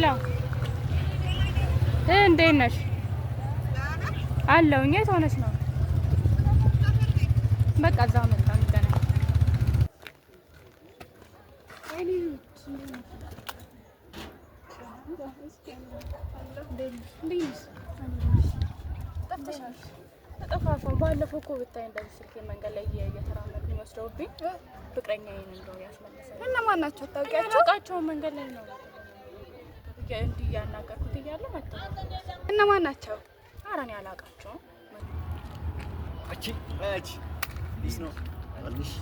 Hello፣ እንዴት ነሽ? አለሁኝ። የት ሆነሽ ነው? በቃ እዛው መጣ እንገናኝ። እንዴት ነሽ? ጠፍተሻል። ተጠፋፋው። ባለፈው እኮ ብታይ እንደዚህ ስልኬ መንገድ ላይ እየተራመድኩኝ ወስደውብኝ ፍቅረኛዬን እንደው ያስመለሰኝ። እነማን ናቸው ታውቂያቸው? አላውቃቸውም። መንገድ ላይ ነው እንዲህ እያናገርኩት እያለ መጣ። እነማን ናቸው? ኧረ እኔ አላውቃቸውም። አቺ አቺ ቢስ ነው አልሽ።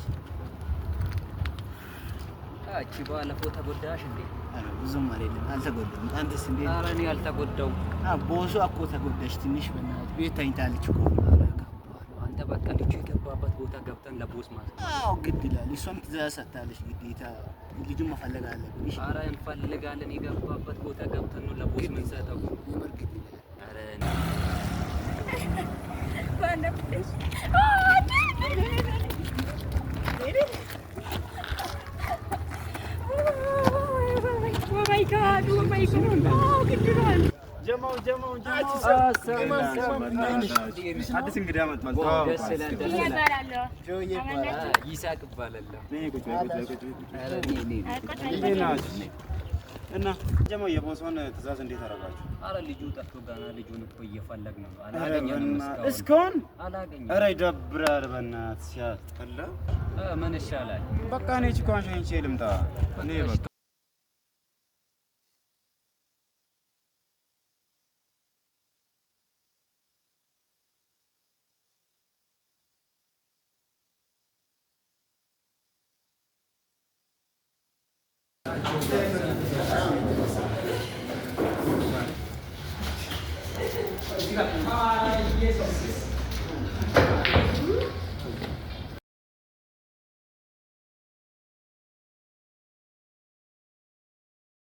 አቺ ባለፈው ተጎዳሽ እንዴ? ኧረ ብዙም አይደለም፣ አልተጎዳም። አንተስ እንዴት? ኧረ እኔ አልተጎዳውም። ቦሱ እኮ ተጎዳሽ ትንሽ። በእናትህ ቤት ተኝታለች እኮ። ኧረ ከባድ ነው። አንተ በቃ ልጁ የገባበት ቦታ ገብተን ለ boss ማለት ነው። አዎ ግድ ይላል። እሷም ትእዛዝ ሰጥታለች፣ ግዴታ ልጁን መፈለግ አለብን። እሺ ኧረ እንፈልጋለን። የገባበት ቦታ ገብተን ነው ለ boss የምንሰጠው። የምር ግድ ይላል። ኧረ Oh my God, oh my God። ግድ ይላል። ጀማው ጀማው። አዲስ እንግዳ መጥቷል። ደስ ይላል፣ ደስ ይላል። እባላለሁ። ጆዬ ይባላል። ይሳቅ እባላለሁ። ኧረ ኧረ እኔ እንዴት ናችሁ? እና ጀማው የ boss ኦን ትእዛዝ እንዴት አደረጋችሁ? ኧረ ልጁ ጠፍቶ ገና ልጁን እኮ እየፈለግን ነው። አላገኘንም እስካሁን። እስካሁን አላገኘንም። ኧረ ይደብራል። በእናትህ ሲያስጠላ። ምን ይሻላል? በቃ እኔ ችኳን ሸኝቼ ልምጣ። እኔ በቃ